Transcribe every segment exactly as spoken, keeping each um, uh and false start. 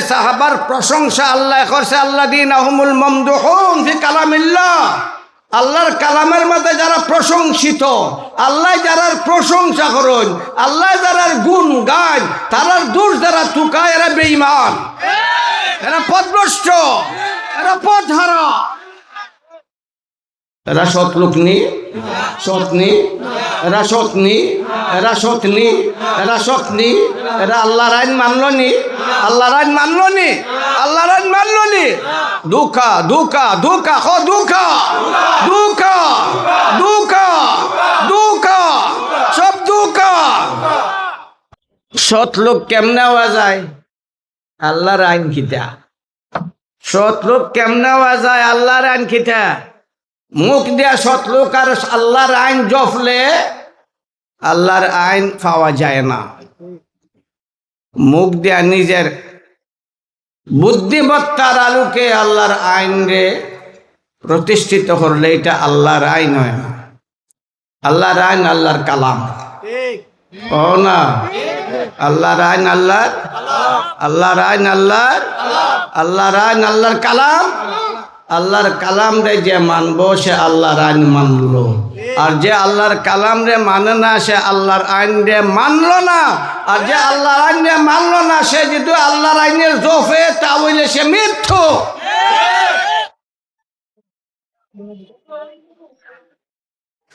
সাহাবার প্রশংসা আল্লায় করছে, আল্লাযীনা হুমুল মামদুহুন ফি কালামিল্লাহ। আল্লাহর কালামের মাঝে যারা প্রশংসিত, আল্লায় যারার প্রশংসা করইন, আল্লায় যারার গুণ গাইন, তারার দোষ যারা তুকায়, এরা বেঈমান, এরা পথভ্রষ্ট, এরা পথহারা। এরা সৎ লোক নি? সৎ নি? এরা সৎ নি? এরা সৎ নি? এরা সৎ নি? এরা আল্লাহর আইন মানলো নি? আল্লাহর আইন মানলো নি? আল্লাহর আইন মানলো নি? ধোঁকা, ধোঁকা, ধোঁকা, হ, ধোঁকা। ধোঁকা, ধোঁকা, ধোঁকা। সব ধোঁকা। সৎ লোক কেমনে হওয়া যায়? আল্লাহর আইন কিতা? সৎ লোক কেমনে হওয়া যায়? আল্লাহর আইন কিতা? মুখ দিয়া সৎ লোক আর আল্লাহর আইন জপলে আল্লাহর আইন পাওয়া যায় না। মুখ দিয়া নিজের বুদ্ধিমত্তার আলোকে আল্লাহর আইনরে প্রতিষ্ঠিত করলে এটা আল্লাহর আইন হয় না। আল্লাহর আইন আল্লাহর কালাম। ও না? আল্লাহর আইন আল্লাহর, আল্লাহর আইন আল্লাহর, আল্লাহর আইন আল্লাহর কালাম। আল্লাহর কালামরে যে মানবো, সে আল্লাহর আইন মানলো। আর যে আল্লাহর কালামরে মানে না, সে আল্লাহর আইনরে মানলো না। আর যে আল্লাহর আইনরে মানলো না, সে যদি আল্লাহর আইনরে জপে, তা অইলে সে মিথ্যু।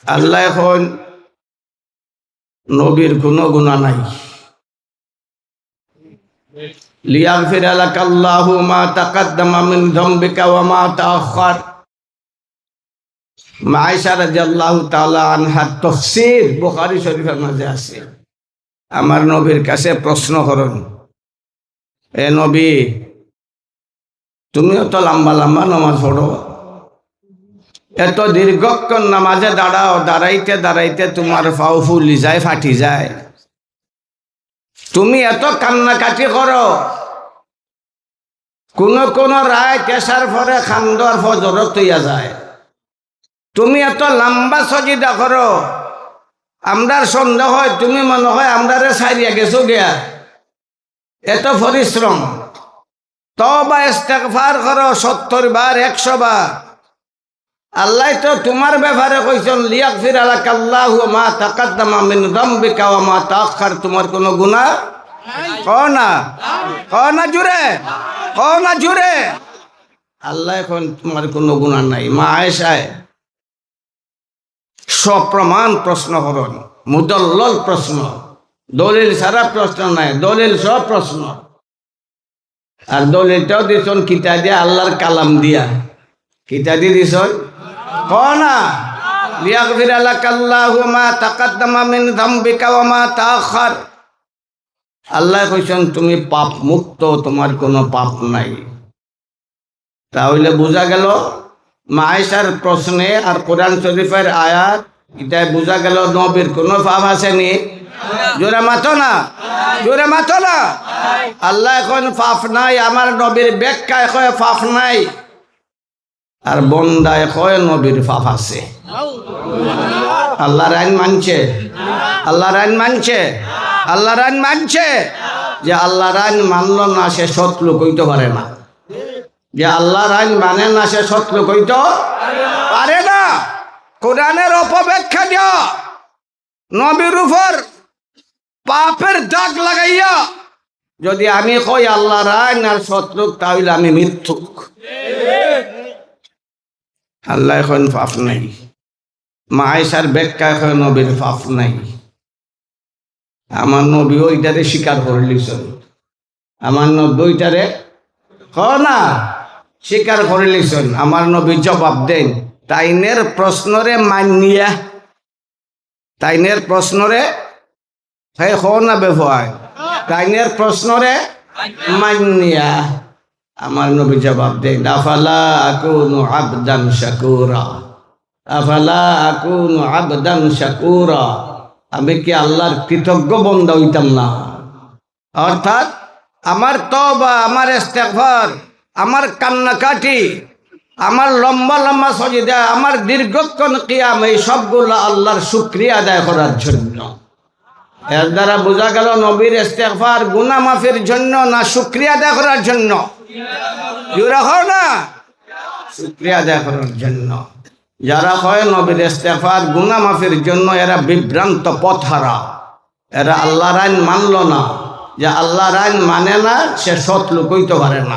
আল্লায় কইন, নবীর কুনু গুনা নাই। লিয়াগফিরা লাকাল্লাহু মা তাকাদ্দামা মিন যামবিকা ওয়া মা তাআখার। মা আয়েশা রাদিয়াল্লাহু তাআলা আনহার তাফসীর বুখারী শরীফের মাঝে আছে। আমার নবীর কাছে প্রশ্ন করইন, এ নবী, তুমিও তো লম্বা লম্বা নামাজ পড়ো, এত দীর্ঘক্ষণ নামাজে দাঁড়াও, দাঁড়াইতে দাঁড়াইতে তুমার পাও ফুলি যায়, ফাটি যায়, তুমি এত কান্নাকাটি করো, কুনু কুনু রাইত এশার পরে কান্দো আর ফজরো অইয়া যায়, তুমি এত লম্বা সজিদা করো, আমরার সন্দেহ হয় তুমি মনে হয় আমরারে ছাড়িয়া গেছো গিয়া। এত পরিশ্রম। তওবা ইস্তেগফার করো সত্তর বার, একশো বার। আল্লায় তো তুমার ব্যাপারে কইছইন, "লিয়াগফিরা লাকাল্লাহু মা তাকাদ্দামা মিন যামবিকা ওয়া মা তাআখার", তুমার কুনু গুনা কও না, কও না জুরে, কও না জুরে। আল্লায় কইন তুমার কুনু গুনা নাই। মা আয়েশায় সপ্রমাণ প্রশ্ন করইন, মুদল্লল প্রশ্ন, দলিল ছাড়া প্রশ্ন নাই, দলিল সহ প্রশ্ন। আর দলিলটাও দিছইন কিতা দিয়া? আল্লাহর কালাম দিয়া। কিতা দি দিছইন? কও না, "লিয়াগফিরা লাকাল্লাহু মা তাকাদ্দামা মিন যামবিকা ওয়া মা তাআখার।" আল্লায় কইছইন, "তুমি পাপ মুক্ত, তুমার কুনু পাপ নাই।" তা অইলে বুঝা গেল, মা আয়েশার প্রশ্নে আর কোরআন শরীফের আয়াত, ইতায় বুঝা গেল নবীর কুনু পাপ আছে নি? জুরে মাতো না, জুরে মাতো না। আল্লায় কইন পাপ নাই, আমার নবীর ব্যাখ্যায় কয় পাপ নাই। আর বন্দায় কয় নবীর পাপ আছে। আল্লাহর আইন মানছে, আল্লাহর আইন মানছে, আল্লাহর আইন মানছে। যে আল্লাহর আইন মানলো না, সে সৎ লোক অইতো পারে না। যে আল্লাহর আইন মানে না, সে সৎ লোক অইতো পারে না। কোরআনের অপব্যাখ্যা দিয়া নবীর উপর পাপের দাগ লাগাইয়া যদি আমি কই আল্লাহর আইন আর সৎ লোক, তা অইলে আমি মিথ্যুক। আল্লায় কইন পাপ নাই, মা আয়েশার ব্যাখ্যায় কয় নবীর পাপ নাই। আমার নবীও ইটারে স্বীকার করিলিছইন। আমার নবীও ইটারে, কও না, স্বীকার করিলিছইন। আমার নবী জবাব দেইন, তাইনের প্রশ্নরে মানিয়া, তাইনের প্রশ্নরে, হে কও না বেফায়, তাইনের প্রশ্নরে মানিয়া আমার নবী জবাব দেইন, "আফালা আকুনু আবদান শাকুরা, আফালা আকুনু আবদান শাকুরা।" আমি কি আল্লাহর কৃতজ্ঞ বন্দা অইতাম না? অর্থাৎ আমার তওবা, আমার ইস্তেগফার, আমার কান্নাকাটি, আমার লম্বা লম্বা সজিদা, আমার দীর্ঘক্ষণ কিয়াম, এই সবগুলা আল্লাহর শুকরিয়া আদায় করার জন্য। এর দ্বারা বুঝা গেল নবীর ইস্তেগফার গুনাহ মাফির জন্য না শুকরিয়া আদায় করার জন্য? জোরে কও না, শুকরিয়া আদায় করার জন্য। যারা কয় নবীর ইস্তেগফার গুনাহ মাফির জন্য, এরা বিভ্রান্ত পথহারা। এরা আল্লাহর আইন মানল না। যে আল্লাহর আইন মানে না, সে সৎ লোক অইতে পারে না।